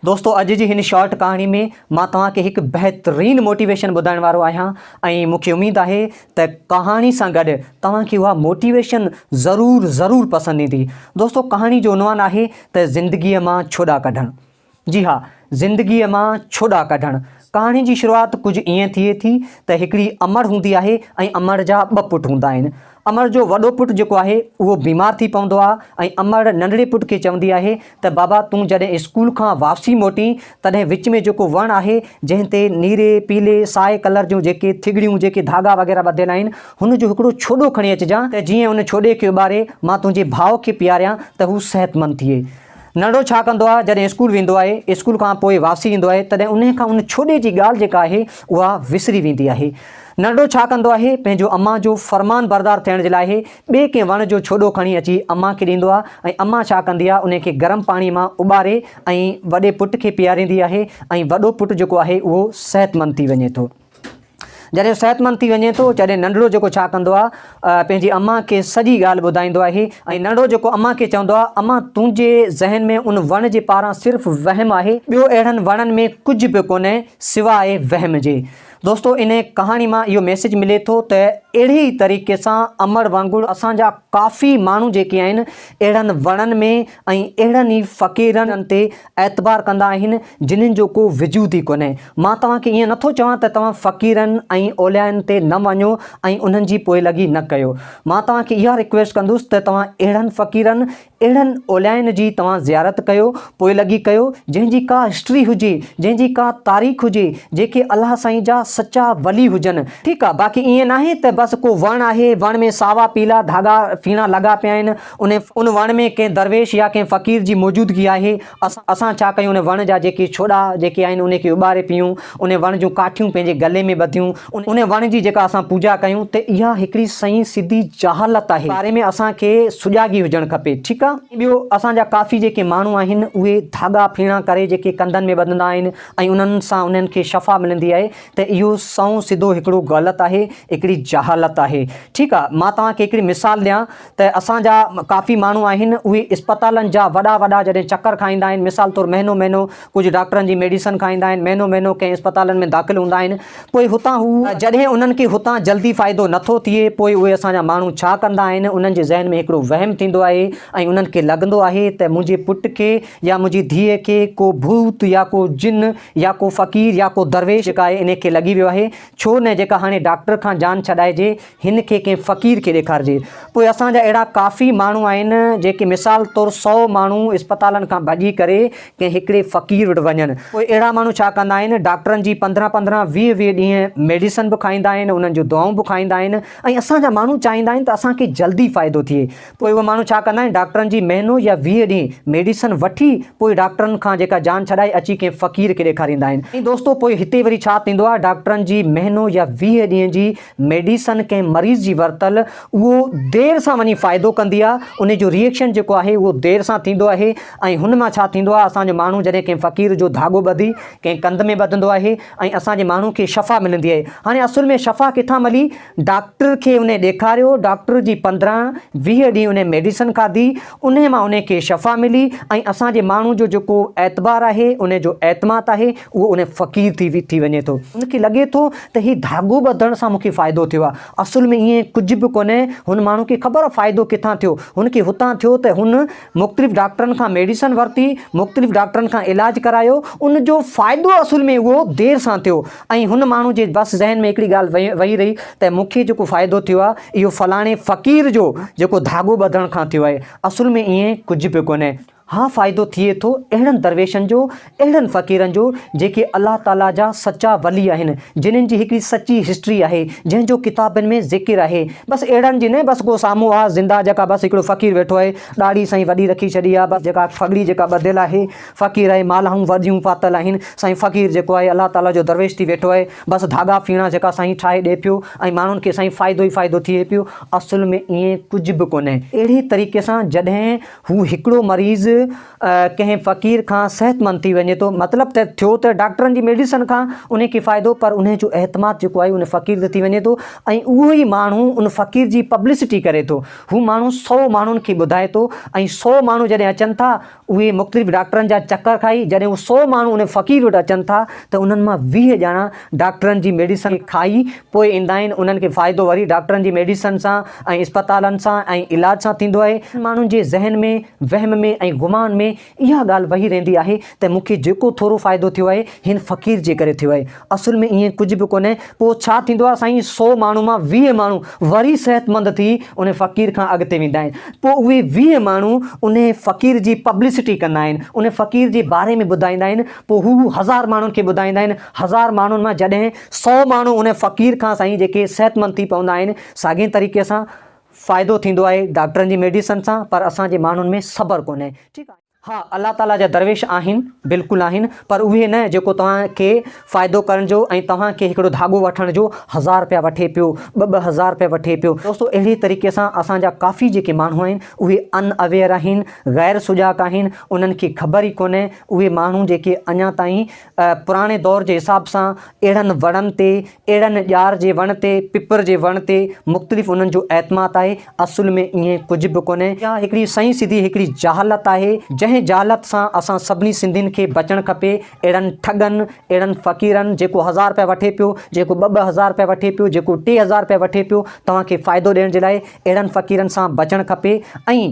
دوستو اڄ جي هن شارٽ ڪهاڻي ۾ مان توهان کي هڪ بهترين موٽيويشن ٻڌائڻ وارو آهيان ۽ مون کي اميد آهي ته ڪهاڻي سان گڏ توهان کي اها موٽيويشن ضرور ضرور پسند ايندي. دوستو ڪهاڻي جو عنوان آهي ته زندگيء مان ڇوڏا ڪڍڻ. جي ها زندگيء مان ڇوڏا ڪڍڻ. ڪهاڻي جي شروعات ڪجهه ائين ٿئي ٿي ته هڪڙي امڙ هوندي آهي ۽ امڙ جا ٻه پٽ هوندا آهن. امڙ جو وڏو پٽ جيڪو آهي اهو بيمار ٿي پوندو آهي ۽ امڙ ننڍڙي پٽ کي چوندي آهي ته بابا تون جڏهن اسڪول کان واپسي موٽين تڏهن وچ ۾ جيڪو وڻ آهي جنهن تي نيري، پيلي، سائي ڪلر جون جيڪي ٿڳڙيون جيڪي ڌاڳا وغيره ٻڌل آهن هن جو هڪڙو ڇوڏو کڻي اچجان ته جيئن ان ڇوڏي کي اٻاري مان تنهنجي ڀاء کي پياريان ته هو صحتمند ٿئي. ننڍڙو ڇا ڪندو آهي جڏهن اسڪول ويندو آهي اسڪول کان پوء واپسي ايندو آهي تڏهن انهي کان ان ڇوڏي جي ڳالهه جيڪا آهي اها وسري ويندي آهي. ننڍڙو ڇا ڪندو آهي پنهنجو امان جو فرمان بردار ٿيڻ جي لاء ٻئي ڪنهن وڻ جو ڇوڏو کڻي اچي امان کي ڏيندو آهي ۽ امان ڇا ڪندي آهي انهي کي گرم پاڻي مان اٻاري ۽ وڏي پٽ کي پياريندي آهي ۽ وڏو پٽ جيڪو آهي اهو صحتمند ٿي وڃي ٿو. جڏهن صحتمند ٿي وڃي ٿو تڏهن ننڍڙو جيڪو ڇا ڪندو آهي پنهنجي امان کي سڄي ڳالهه ٻڌائيندو آهي ۽ ننڍڙو جيڪو امان کي چوندو آهي امان تنهنجي ذهن ۾ ان وڻ جي پاران صرف وهم آهي ٻيو اهڙن وڻن ۾ ڪجهه به ڪونهي سواء وهم جي. دوستو انهي ڪهاڻي مان اهو ميسيج ملي ٿو ته اهڙي ئي طريقي سان امڙ وانگر اسان جا ڪافي ماڻهو جيڪي آهن اهڙن وڻن ۾ ۽ اهڙن ئي فقيرن تي اعتبار ڪندا آهن جنھن جو ڪو وجود ئي ڪونهي. مان توهان کي ائين نٿو چوان ته توهان فقيرن ۽ اوليائن تي نه وڃو ۽ انهن جي پوئلڳي نه ڪيو. مان توهان کي اها رڪويسٽ ڪندس ته توهان اهڙن فقيرن، اهڙن اوليائن جي توهان زيارت ڪيو، پوئلڳي ڪيو، جنهن جي ڪا هسٽري هجي، جنهن جي ڪا تاريخ هجي، جيڪي الله سائين جا سچا ولي هجن. ٺيڪ آ، باقي ائين ناهي ته بس ڪو وڻ آهي، وڻ ۾ ساوا پيلا ڌاڳا ڦيڻا لڳا پيا آهن، ان وڻ ۾ ڪنهن درويش يا ڪنهن فقير جي موجودگي آهي، اسان ڇا ڪيون ان وڻ جا جيڪي ڇوڏا جيڪي آهن انهي کي اٻاري پيئون، انهي وڻ جون ڪاٺيون پنهنجي گلي ۾ ٻڌيون، انهي وڻ جي جيڪا اسان پوڄا ڪيون ته اها هڪڙي سئين سڌي جهالت آهي. باري ۾ اسان کي سجاڳي هجڻ کپي ٺيڪ آ. ٻيو اسان جا ڪافي جيڪي ماڻهو آهن اهي ڌاڳا ڦيڻا ڪري جيڪي ڪنڌن ۾ ٻڌندا آهن ۽ انهن سان انهن کي شفا ملندي آهي ته اهو سئون سڌو هڪڙو غلط آهي هڪڙي جهالت آهي ٺيڪ آ. مان توهان کي هڪڙي مثال ڏيان ته اسان جا ڪافي ماڻهو آهن اهي اسپتالن جا وڏا وڏا جڏهن چڪر کائيندا آهن مثال طور مهينو مهينو ڪجهه ڊاڪٽرن جي ميڊيسن کائيندا آهن مهينو مهينو ڪنهن اسپتالن ۾ داخل هوندا آهن پوء هتان هو جڏهن انهن کي هتان جلدي فائدو نٿو ٿئي پوء اهي اسان جا ماڻهو ڇا ڪندا آهن انهن جي ذهن ۾ هڪڙو وهم ٿيندو آهي ۽ انهن کي لڳندو آهي ته منهنجي پٽ کي يا منهنجي ڌيء کي ڪو ڀوت يا ڪو جن يا ڪو فقير يا ڪو درويش جيڪا آهي انهي کي لڳي ويو آهي ڇو نه جيڪا هاڻي ڊاڪٽر کان جان ڇڏائجي هن کي ڪنهن فقير کي ڏيکارجي. پوء اسان جا اهڙا ڪافي ماڻهو آهن، جيڪي مثال طور سئو ماڻهو اسپتالن کان ڀڄي ڪري ڪنهن هڪڙي فقير وٽ وڃن. پوء اهڙا ماڻهو ڇا ڪندا آهن، ڊاڪٽرن جي پندرهن پندرهن، ويهه ويهه ڏينهن ميڊيسن به کائيندا آهن، انهن جون دعائون به کائيندا آهن ۽ اسان جا ماڻهو چاهيندا آهن ته اسان کي جلدي فائدو ٿئي. پوء اهي ماڻهو ڇا ڪندا آهن، ڊاڪٽرن جي مهينو يا 20 ڏينهن ميڊيسن وٺي پوء ڊاڪٽرن کان جيڪا جان ڇڏائي اچي ڪنهن فقير کي ڏيکاريندا آهن. ۽ دوستو پوء هتي وري ڇا ٿيندو آهي، ڊاڪٽرن جي مهينو يا 20 ڏينهن جي ميڊيسن ڪنهن مريض جي ورتل اهو دير سان وڃي فائدو ڪندي آهي، ان جو ري ايڪشن جيڪو آهي اهو دير سان ٿيندو آهي ۽ هن مان ڇا ٿيندو آهي اسان جو ماڻهو جڏهن ڪنهن فقير جو ڌاڳو ٻڌي ڪنهن ڪنڌ ۾ ٻڌندو آهي ۽ اسان جي ماڻهو کي شفا ملندي آهي. هاڻي اصل ۾ شفا ڪٿان ملي؟ ڊاڪٽر کي انهي ڏيکاريو، ڊاڪٽر جي 15، 20 ڏينهن انهي ميڊيسن کاڌي، انهي مان انهي کي شفا ملي ۽ اسان جي ماڻهو جو جيڪو اعتبار آهي، انهي جو اعتماد آهي، اهو انهي فقير ٿي ٿي وڃي ٿو. ان کي لڳي ٿو ته هي ڌاڳو ٻڌڻ سان مون کي فائدو ٿيو آهي. اصل ۾ ائين ڪجهه به ڪونهي، هن ماڻهو کي خبر آهي فائدو ڪٿان ٿيو، هن کي هتان ٿيو ته هن مختلف ڊاڪٽرن کان ميڊيسن ورتي، مختلف ڊاڪٽرن کان علاج ڪرايو، ان جو فائدو اصل ۾ اهو دير سان ٿيو ۽ هن ماڻهو جي بس ذهن ۾ هڪڙي ڳالهه ويهي رهي ته مون کي جيڪو فائدو ٿيو آهي اهو فلاڻي فقير جو جيڪو ڌاڳو ٻڌڻ کان ٿيو آهي، اصل ۾ ائين ڪجهه به ڪونهي. ها فائدو ٿئي ٿو اهڙن درويشن جو، اهڙن فقيرن جو جيڪي الله تعاليٰ جا سچا ولي آهن، جنھن جي هڪڙي سچي هسٽري آهي، جنهن جو ڪتابن ۾ ذڪر آهي. بس اهڙن جي نه بس ڪو سامهون آ زنده جيڪا بس هڪڙو فقير ويٺو آهي، ڏاڙهي سائين وڏي رکي ڇڏي آ بس جيڪا پڳڙي جيڪا ٻڌل آهي فقير آهي مالهائون وڏيون پاتل آهن سائين فقير جيڪو آهي الله تعاليٰ جو درويش ٿي ويٺو آهي بس ڌاڳا ڦيڻا جيڪا سائين ٺاهي ڏئي پيو ۽ ماڻهن کي سائين فائدو ئي فائدو ٿئي پيو اصل ۾ ائين ڪجهه به ڪونهي. اهڙي طريقي سان جڏهن هو هڪڙو مريض ڪنهن فقير کان صحتمند ٿي وڃي ٿو مطلب ته ٿيو ته ڊاڪٽرن جي ميڊيسن کان انهي کي فائدو پر انهي جو اعتماد جيڪو آهي ان فقير تي ٿي وڃي ٿو ۽ اهو ئي ماڻهو ان فقير جي پبلسٽي ڪري ٿو هو ماڻهو سو ماڻهن کي ٻڌائي ٿو ۽ سو ماڻهو جڏهن اچن ٿا اهي مختلف ڊاڪٽرن جا چڪر کائي جڏهن هو سو ماڻهو ان فقير وٽ اچن ٿا ته انهن مان 20 ڄڻا ڊاڪٽرن جي ميڊيسن کائي پوء ايندا آهن انهن کي فائدو وري ڊاڪٽرن جي ميڊيسن سان ۽ اسپتالن سان ۽ علاج سان ٿيندو آهي. ماڻهن جي ذهن ۾ وهم ۾ ۽ گمان ۾ اها ڳالهه وهي رهندي آهي ته مون کي جيڪو ٿورو فائدو ٿيو آهي هن فقير جي ڪري ٿيو آهي اصل ۾ ائين ڪجهه به ڪونهي پوء ڇا ٿيندو آهي سائين سو ماڻهو مان 20 ماڻهو وري صحتمند ٿي ان فقير کان اڳتي ويندا آهن پوء اهي 20 ماڻهو ان فقير جي پبلسٽي ڪندا آهن ان فقير جي باري ۾ ٻڌائيندا آهن پوء هو هزار ماڻهن کي ٻڌائيندا آهن هزار ماڻهن مان جڏهن سو ماڻهو ان فقير کان سائين جيڪي صحتمند ٿي پوندا آهن ساڳئي طريقي سان فائدو ٿيندو آهي ڊاڪٽرن جي ميڊيسن سان پر اسان جي ماڻهن ۾ صبر ڪونهي ٺيڪ آهي. ها الله تعالي جا درويش آهن بلڪل آهن پر اهي نه جيڪو توهان کي فائدو ڪرڻ جو ۽ توهان کي هڪڙو ڌاڳو وٺڻ جو هزار رپيا وٺي پيو ٻه ٻه هزار رپيا وٺي پيو دوستو اهڙي طريقي سان اسان جا ڪافي جيڪي ماڻهو آهن اهي ان اويئر آهن غير سجاڳ آهن انهن کي خبر ئي ڪونهي اهي ماڻهو جيڪي اڃا تائين پراڻي دور جي حساب سان اهڙن وڻن تي، اهڙن ڄار جي وڻ تي، پپر جي وڻ تي مختلف انهن جو اعتماد آهي، اصل ۾ ائين ڪجهه به ڪونهي. اها هڪڙي سئين سڌي هڪڙي جهالت آهي، جنهن جهالت سان اسان سڀني سنڌين کي بچڻ کپي، اهڙن ٺڳن، اهڙن فقيرن، جيڪو هزار رپيا وٺي پيو، جيڪو ٻه ٻه هزار رپيا وٺي پيو، جيڪو 3000 رپيا وٺي پيو، توهان کي فائدو ڏيڻ جي لاء اهڙن فقيرن سان بچڻ کپي ۽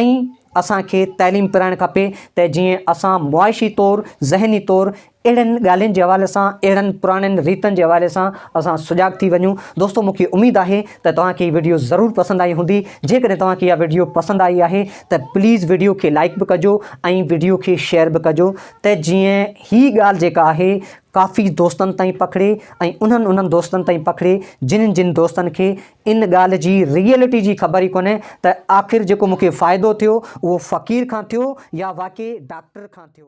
۽ اسان کي تعليم پرائڻ کپي ته جيئن اسان معاشي طور ذهني طور اهڙين ڳالهين جي حوالي سان اهڙن پراڻين ريتن جي حوالي سان اسان سجاڳ ٿي وڃون دوستو مون کي اميد آهي ته توهان کي هي وڊيو ضرور پسند آئي هوندي جيڪڏهن توهان کي اها وڊيو پسند آئي آهي ته پليز وڊيو کي لائڪ به ڪجو ۽ وڊيو کي شيئر به ڪجو ته جيئن هي ڳالهه جيڪا آهي ڪافي دوستن تائين پکڙي ۽ انهن انهن دوستن تائين پکڙي جن جن دوستن کي ان ڳالهه جي ريئلٽي جي خبر ئي ڪونهي ته آخر جيڪو مون کي فائدو ٿيو اهو فقير کان ٿيو يا واقعي ڊاڪٽر کان ٿيو.